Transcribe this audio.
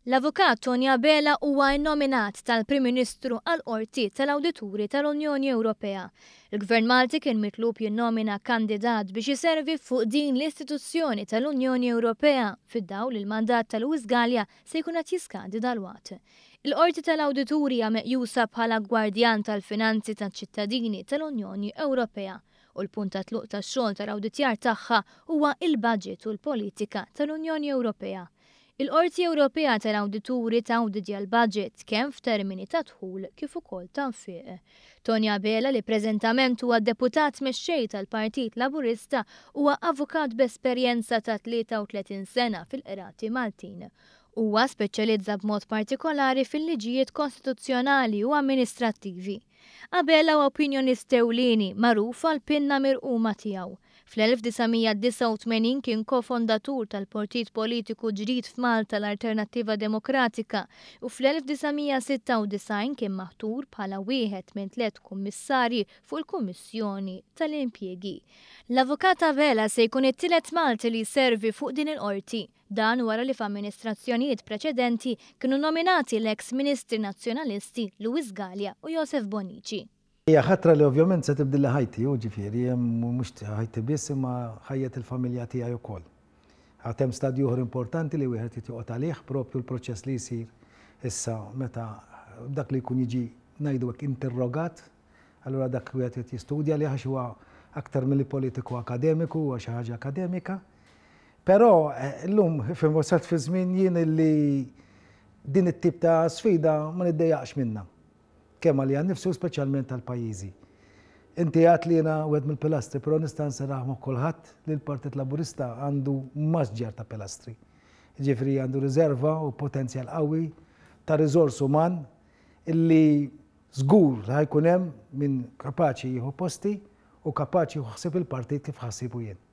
L-Avukat Toni Abela huwa nnominat tal-Prim Ministru għall-Qorti tal-Awdituri tal-Unjoni Ewropea. Il-Gvern Malti kien mitlub jinnomina kandidat biex iservi fuq din l-istituzzjoni tal-Unjoni Ewropea fid-dawl li l-mandat ta' Louis Galea se jkun qed jiskadi dalwaqt. Il-Qorti tal-Awdituri hija meqjusa bħala gwardjan tal-finanzi taċ-ċittadini tal-Unjoni Ewropea u l-punt ta' tluq tax-xogħol tal-awditjar tagħha huwa l-baġit u l-politika tal-Unjoni Ewropea. Il-Qorti Ewropea tal-Awdituri tawdidja l-baġit kemm f'termini ta' dħul kif ukoll ta' nfiq. Toni Abela li preżentament huwa Deputat Mexxej tal-Partit Laburista huwa avukat b'esperjenza ta' 33 sena fil-qrati Maltin. Huwa speċjalizza b'mod partikolari fil-liġijiet kostituzzjonali u amministrattivi. Abela huwa opinjonist ewlieni magħruf għall-pinna mirquma tiegħu. Fl-1989 kien ko-fondatur tal-portit politiku ġdid f'Malta l-Alternattiva Demokratika u fl-1996 kien maħtur bħala wieħed minn tlett kummissarji fuq il-Kummissjoni tal-Impjiegi. L-Avukat Abela se jkun it-tielet Malti li jservi fuq din il-Qorti. Dan wara li f'amministrazzjonijiet preċedenti kienu nominati l-eks Ministri Nazzjonalisti Louis Galea u Josef Bonnici. Hija ħatra li ovvjament se tibdilli ħajti, hu ġifieri, mhux ħajti biss imma ħajjet il-familja tiegħi wkoll. Għad hemm stadju ieħor importanti li wieħed irid joqgħod għalih, propju l-proċess li jsir issa meta dak li jkun jiġi ngħidu hekk interrogat, allura dak wieħed irid jistudja għalih għax huwa aktar milli politiku akademiku, huwa xi ħaġa akademika. Però llum ifhem wasalt fi żmien jien illi din it-tip ta' sfida ma niddejjaqx minnha. Kemm għalija nnifsi u speċjalment għal pajjiżi. Inti għedt li jiena wieħed mill-pilastri, però nista' nserraħ moħħ kulħadd li l-Partit Laburista għandu masġar ta' pilastri. Jiġifieri għandu riżerva u potenzjal qawwi ta' riżors uman illi żgur li ħa jkun hemm min kapaċi jieħu posti u kapaċi jieħu ħsieb il-partit kif ħassiebu jien.